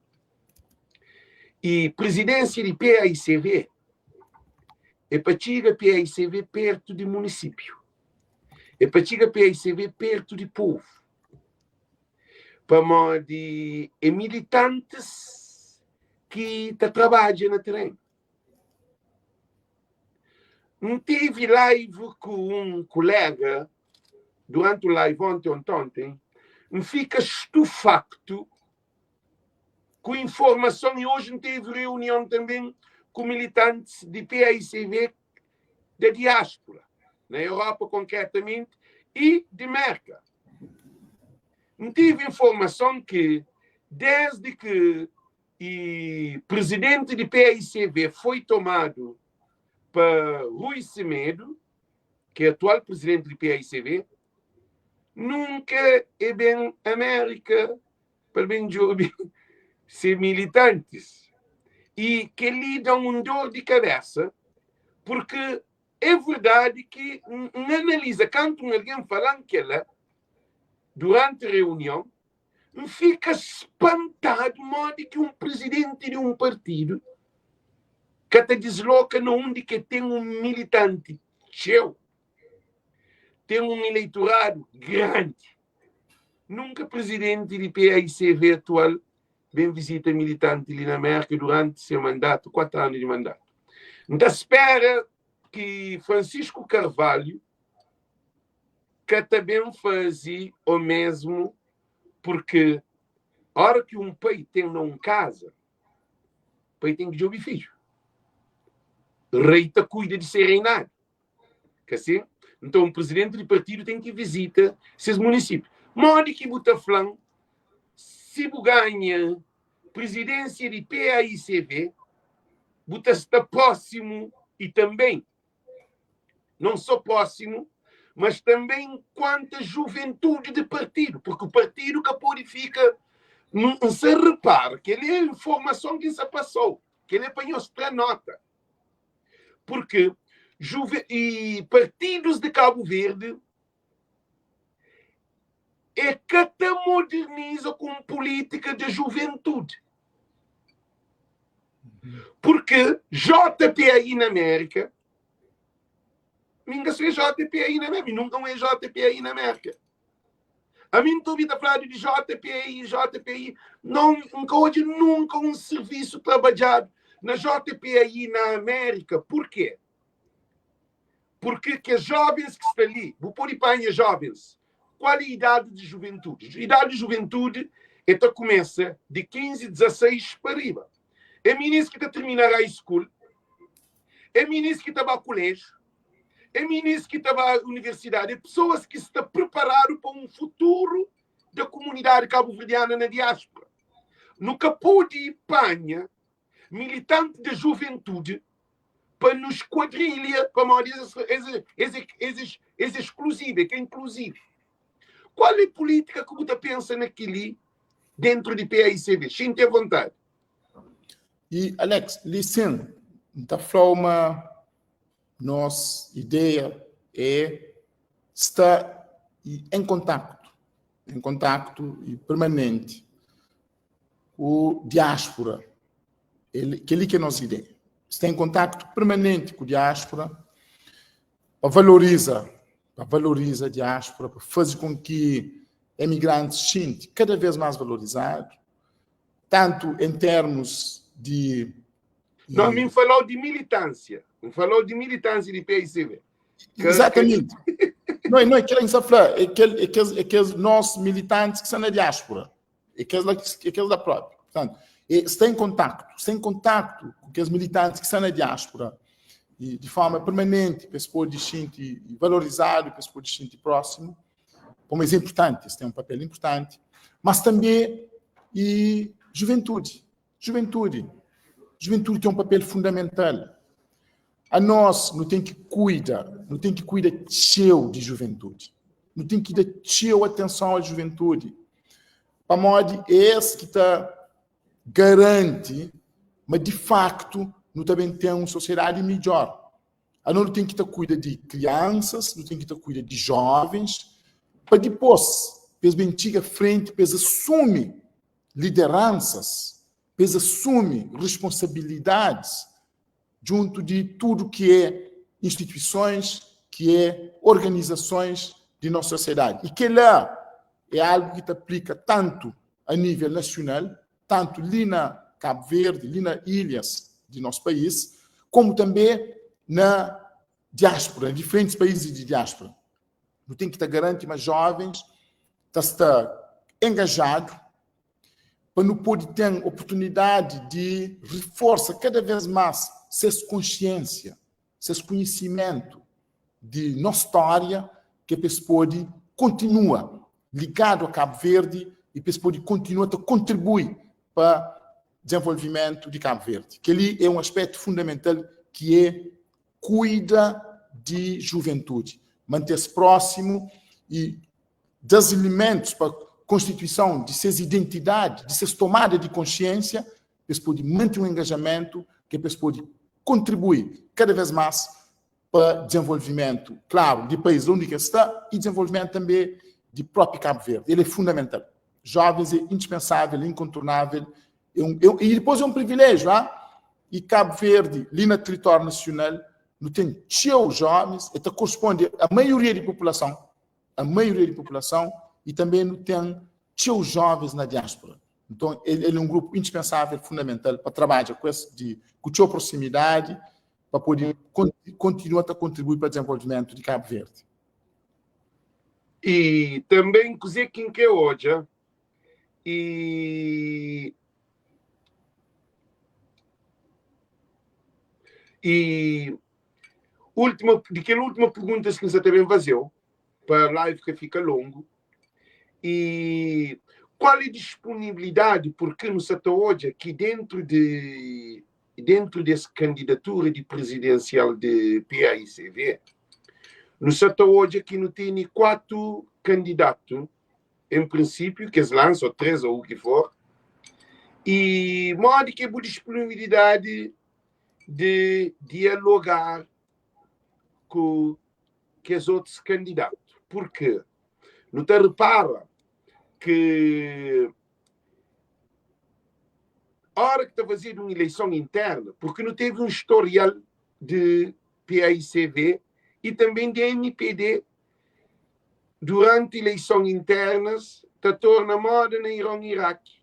I prizidénsia di PAICV é pa txiga PAICV pértu di munisípiu. É pa txiga PAICV pértu di povu. Pamodi é militantis ki ta trabadja na terenu. N tive live ku un kolega durante o live ontem, ontem, ontem, N fika estufacto ku informason e hoje N teve reunião também ku militantes de PAICV da diáspora, na Europa concretamente, e de Merca. N tive informason que desde que e presidente di PAICV foi tomadu pa Rui Semedo, ki é atual presidente di PAICV, nunka e ben Amérika pa ben djobe se militantis. E kel-li da-m un dor di kabésa, purki é verdadi ki N analiza kantu un algen fala-m kel-la duranti reunion, N fika spantadu modi ki un prizidenti di un partidu ka ta disloka na undi ki ten un militanti txeu, ten un ileitoradu grandi. Nunka prizidenti di PAICV atual ben vizita militanti li na Mérka duranti se mandatu, 4 anu di mandatu. N ta spera. ki Francisco Carvalho ka ta ben faze o mesmu porque ora ki un pai ten na un kaza, pai ten ki djobe fidju. Rei ta kuida di se reinadu. Ka si? Nton, un prizidenti di partidu ten ki vizita ses munisipiu. Modi ki bu ta fla-m si bu ganha prizidénsia di PAICV, bu ta sta prósimu i tanben, non só prósimu, mas tanben kuantu a juventudi di partidu, purki partidu ka pode fika. N sa repara, kel-li é informason ki N sa pasa-u, kel-li é pa nhos tra nóta. Porque juve, e partidos de Cabo Verde é ka ta moderniza com política de juventude. Porque JPAI na América, minga sou JPAI na América, nunca um é JPAI na América. A mim tu ta falado de JPI, JPI, não, nunca hoje nunca um serviço trabalhado na JPI na América. Por quê? Porque que jovens que estão ali, vou pôr panha jovens, qual é a idade de juventude? A idade de juventude então começa de 15, 16 para riba. É meninos que está terminar a high school, é meninos que está para colégio, é meninos que está para a universidade, é pessoas que estão preparado para um futuro da comunidade cabo-verdiana na diáspora. Nunca pude panha militante da juventude para nos quadrilha, como diz, esse, esse, esse, esse exclusivo, que é inclusivo. Qual é a política que você pensa naquele dentro de PAICV? Sinta à vontade. E, Alex, listen, da forma, nossa ideia é estar em contacto, em contacto e permanente com diáspora. Ele, que é que é a nossa ideia. Está em contacto permanente com a diáspora, para valoriza, para valoriza a diáspora, para fazer com que imigrantes se sintam cada vez mais valorizados, tanto em termos de... Não, me falou de militância. Me falou de militância de PICB. Exatamente. Não, não é que é que é que é que nós militantes que são na diáspora. É que é que da própria. Portanto, está em contacto, está em contacto com aqueles militantes que estão na diáspora e de forma permanente, para se poder sentir valorizado, para se poder sentir próximo. Como é importante, isso tem um papel importante, mas também e juventude, juventude. Juventude tem um papel fundamental. A nós não tem que cuidar, não tem que cuidar cheio de juventude. Não tem que dar cheio atenção à juventude. Para modo esse que tá garante, mas de facto não também tem uma sociedade melhor. A nós não tem que tá cuidar de crianças, não tem que tá cuidar de jovens, para depois, eles bem chega frente, eles assume lideranças, eles assume responsabilidades junto de tudo que é instituições, que é organizações de nossa sociedade. E que lá é algo que te aplica tanto a nível nacional, tanto ali na Cabo Verde, ali nas ilhas de nosso país, como também na diáspora, em diferentes países de diáspora. Não tem que te garantir, mas jovens tá está engajado para não poder ter oportunidade de reforçar cada vez mais sua consciência, seu conhecimento de nossa história, que a pessoa pode continua ligado a Cabo Verde e a pessoa pode continuar a contribuir para o desenvolvimento de Cabo Verde. Que ali é um aspecto fundamental que é cuida de juventude, manter-se próximo e dos elementos para a constituição de suas identidades, de suas tomada de consciência, eles podem manter um engajamento que eles podem contribuir cada vez mais para desenvolvimento, claro, de país onde que está e desenvolvimento também de próprio Cabo Verde. Ele é fundamental. Jovens é indispensável, incontornável. E depois é um privilégio, ah? E Cabo Verde, ali no território nacional, não tem seus jovens, então corresponde à maioria da população, a maioria da população, e também não tem seus jovens na diáspora. Então, ele é um grupo indispensável, fundamental, para trabalhar com esse, de, com sua proximidade. pa pode kontinua ta kontribui pa dezenvolvimentu di Kabu Verdi. I tanbê kuzê ki N krê odja i i última di kel última perguntas ki N sa ta ben faze-u pa live ka fika longu i kual é disponibilidadi purki nu sa ta odja ki dentru di dentru di es kandidatura di prizidensial di PAICV nu sa ta odja ki nu tene 4 kandidatu en prinsipiu ki es lansa o 3 o u ki for i modi ki é bu disponibilidadi di dialogar ku kes otus kandidatu purki nu ta repara ki ora ki ta fazedu un ileison interna, purki nu tevi un storial di PAICV i tanben di MPD duranti ileison internas ta torna moda na Iron i Iraki,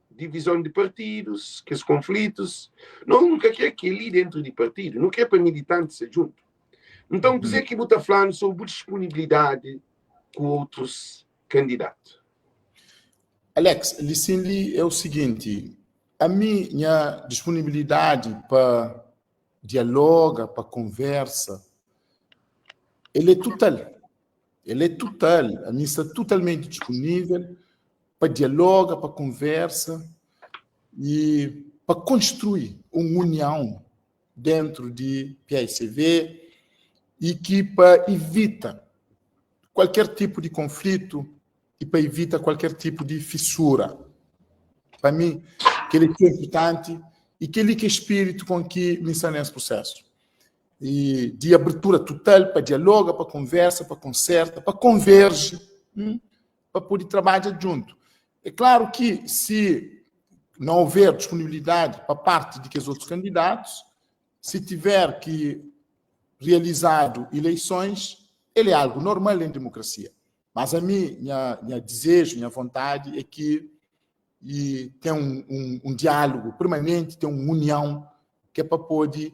divizon di partidus, kes konflitus. Nos nu ka kre keli dentru di partidu, nu kre pa militantis sta djuntu. Nton, kuzê ki bu ta fla-nu sobri bu disponibilidadi ku otrus kandidatu? Alex, li sin li é o seguinte, ami nha disponibilidade pa dialoga, pa conversa, ele é total. Ele é total. Ami sta totalmente disponível pa dialoga, pa conversa e pa construir um união dentro di PAICV e ki pa ivita kualker tipu di konflitu i pa ivita kualker tipu di fisura. Pa mi, kel-li ki é inpurtanti i kel-li ki é spiritu kon ki mi sta nes prusesu. E di abertura total pa dialoga, pa konversa, pa konserta, pa konverji, pa pode trabadja djuntu. É klaru ki si não houver disponibilidade pa parti di kes otus kandidatus, si tiver ki realizadu ileisões, el é algu normal em demokrasia. Mas ami, nha, nha dizeju, nha vontadi é ki e ten un, un, un diálogu permanenti, ten un união ki é pa pode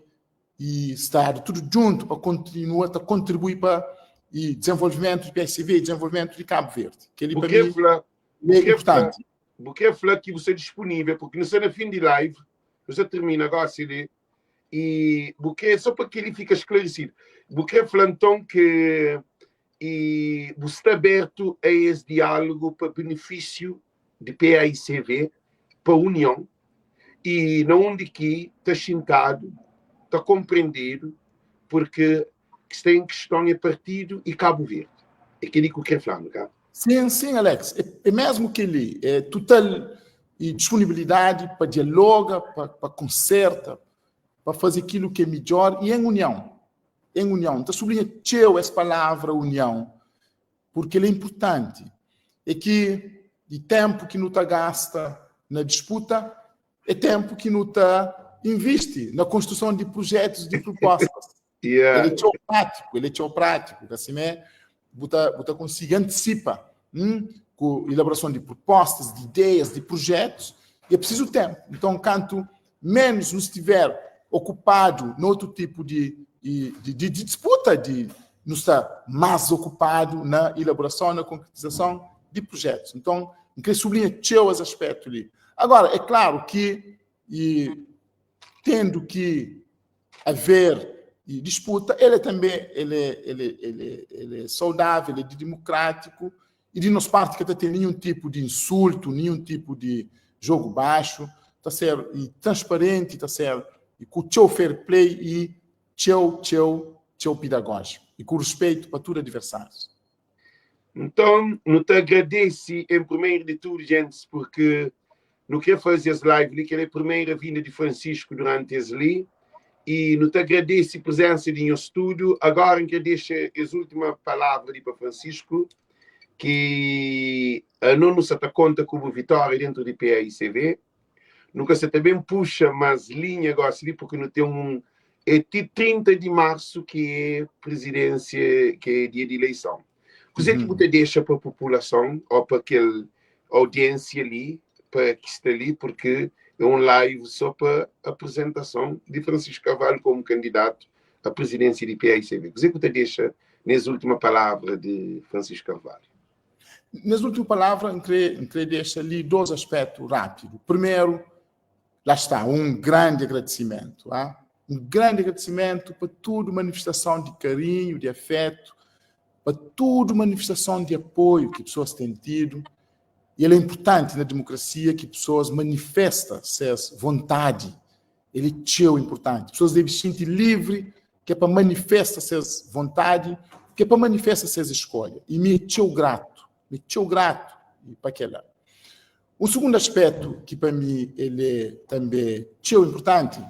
e stadu tudu djuntu pa kontinua ta kontribui pa e dezenvolvimentu di PSV, dezenvolvimentu di Kabu Verdi. Kel-li Bu pa krê mi fla, bu é krê fla, inpurtanti. bu krê fla ki bu sta disponível, porque nu sta na fin di live, nu sta termina gosi li, e bu krê, só pa kel-li fika sklaresidu, bu krê fla nton ke e bu sta abertu a es diálogu pa benefísiu di PAICV, pa union, e na undi ki ta xintadu, ta konprendedu, purki ki sta en kiston é partidu e Kabu Verdi. É kel-li ki bu krê fla-nu, ka? Sin, sin, Alex. É, é mesmu kel-li. É total e disponibilidadi pa dialoga, pa, pa konserta, pa faze kilu ki é midjor e en union. Em união. N ta sublinha txeu es palavra união, porque el é inpurtanti. É ki di tenpu ki nu ta gasta na disputa, é tenpu ki nu ta invisti na konstruson di prujetus, di prupostas. Yeah. El é txeu prátiku, el é txeu prátiku. Ka simé, bu ta, bu ta konsigi antisipa hum, ku elaborason di prupostas, di ideias, di prujetus, e é prisizu tenpu. Nton, kantu menus nu stiver okupadu na otu tipu di, di, di, di disputa, di nu sta más okupadu na elaborason, na konkretizason di prujetus. Nton, N kre sublinha txeu es aspetu li. Agora, é klaru ki e, tendo ki haver e disputa, ele também ele, ele, ele, ele é saudável, ele é democrático e de nos parte que tá tem nenhum tipo de insulto, nenhum tipo de jogo baixo, tá ser e transparente, tá ser e com teu fair play e teu teu teu pedagógico e com respeito para todos adversários. Nton, nu ta agradese en primeiro de tudo, gentes, porque nu kre faze es live li, kel é primeira vinda di Francisco durante es li, e nu ta agradese presensa di nhos tudo. Agora N kre dexa es última palavra li pa Francisco, ki ano nu sa ta konta ku bu vitória dentro di PAICV. Nu ka sa ta ben puxa mas linha gosi li, porque nu ten un é ti 30 di marsu ki é presidência, ki é dia di ileison. Kuzê ki bu ta dexa pa populason ou pa kel audiência li? pa ki sta li porque é um live só pa apresentason di Francisco Carvalho como candidato à presidência di PAICV. Kuzê ku ta dexa nes última palavra de Francisco Carvalho? Nes última palavra, N kre, N kre dexa li dos aspecto rápido. Primeiro, lá está, um grande agradecimento. Ah? Um grande agradecimento pa tudo manifestação de carinho, de afeto, pa tudo manifestação de apoio que pessoas têm tido. E ele é importante na democracia que pessoas manifestam suas vontade. Ele é txeu importante. Pessoas devem se sentir livre que é para manifestar suas vontade, que é para manifestar suas escolhas. E me é txeu grato, me é txeu grato e para aquela. O segundo aspecto que para mim ele é também txeu importante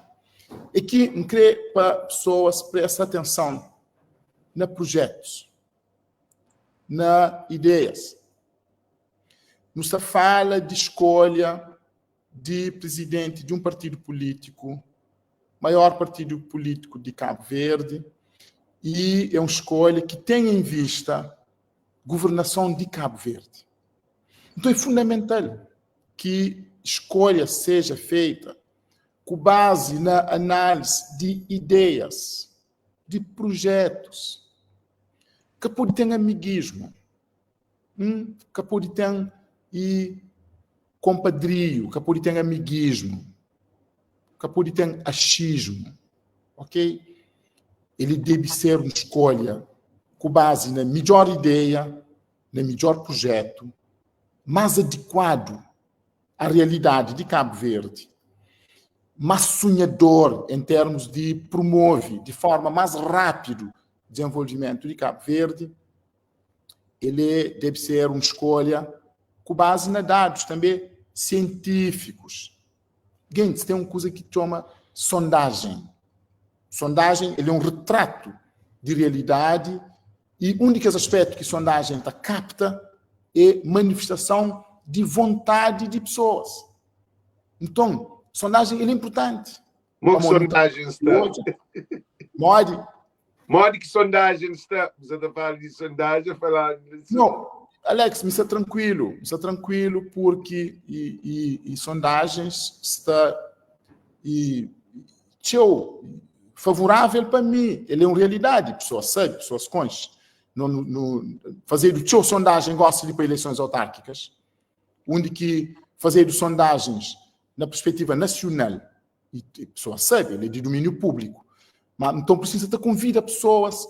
é que me crê para pessoas prestar atenção na projetos, na ideias. Não se fala de escolha de presidente de um partido político, maior partido político de Cabo Verde, e é uma escolha que tem em vista governação de Cabo Verde. Então é fundamental que escolha seja feita com base na análise de ideias, de projetos, que pode ter amiguismo, que pode ter e compadrio, que pode ter amiguismo, que pode ter achismo, ok? Ele deve ser uma escolha com base na melhor ideia, no melhor projeto, mais adequado à realidade de Cabo Verde, mais sonhador em termos de promove de forma mais rápido o desenvolvimento de Cabo Verde, ele deve ser uma escolha com base na dados também científicos. Gente, tem uma coisa que chama sondagem. Sondagem, ele é um retrato de realidade e um dos aspectos que sondagem tá capta é manifestação de vontade de pessoas. Então, sondagem ele é importante. Mo que sondagem está? Modi? Modi que sondagem está? Você está falando de sondagem, falar de... Não, Alex, me está tranquilo, me está tranquilo porque e, e, e sondagens está e teu favorável para mim, ele é uma realidade, pessoas sabe, pessoas conhecem. No, no, fazer o teu sondagem gosta de ir para eleições autárquicas, onde que fazer sondagens na perspectiva nacional, e a pessoa sabe, ele é de domínio público. Mas, então precisa te convida pessoas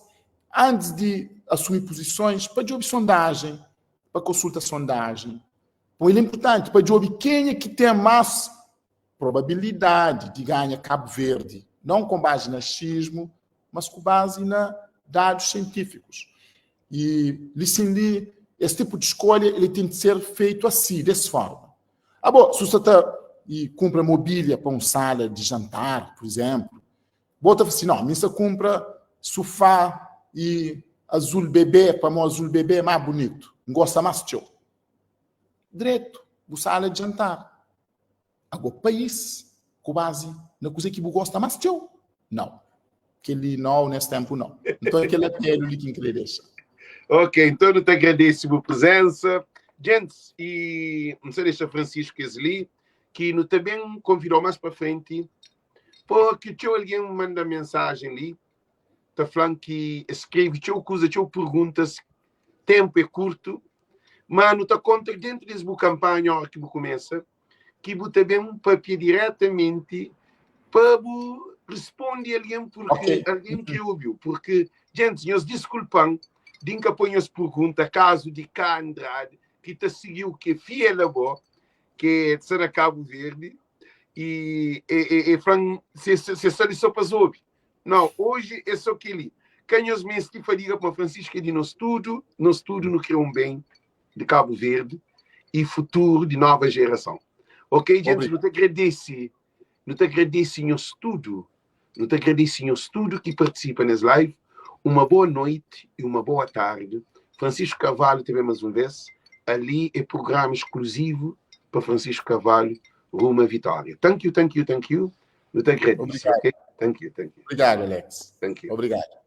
antes de assumir posições para ouvir sondagem, para consulta sondagem. Bom, ele é importante para ouvir quem é que tem mais probabilidade de ganhar Cabo Verde, não com base na achismo, mas com base na dados científicos. E, li, esse tipo de escolha ele tem de ser feito assim, dessa forma. Ah, bom, se você está e compra mobília para uma sala de jantar, por exemplo, bota assim, não, você compra sofá e azul bebê, para o azul bebê é mais bonito, não gosta mais de teu. Direito, sala de jantar. Agora, país, com base na coisa que você gosta mais de teu. Não. Aquele não, nesse tempo, não. Então, aquele apelo ali que queria deixar. Ok, então eu te agradeço a presença. Gente, e não sei deixa Francisco Esli, que no também convidou mais para frente, porque tinha alguém manda mensagem ali, tá falando que escreve, tinha coisa, tinha perguntas, tempo é curto, mas não tá conta dentro dessa campanha, hora que começa, que você também papia diretamente para responde alguém porque okay. alguém que ouviu, porque gente, nós desculpam, dinca põe as perguntas, caso de Cá Andrade, que te seguiu, que é fiel a boa, que é de Sara Cabo Verde, e, e, e, e falan, se, se, se só só para ouvir. Não, hoje é só que ali. Quem os meus que fadiga para Francisco é de nós tudo, nós tudo no quer um bem de Cabo Verde e futuro de nova geração. Ok, gente, não te agradece, não te agradece nós tudo, não te agradece nós tudo que participa nesse live. Uma boa noite e uma boa tarde. Francisco Carvalho também mais uma vez. Ali é programa exclusivo para Francisco Carvalho, rumo à vitória. Thank you, thank you, thank you. Não te agradeço, ok? Thank you, thank you. Obrigado, Alex. Thank you. Obrigado.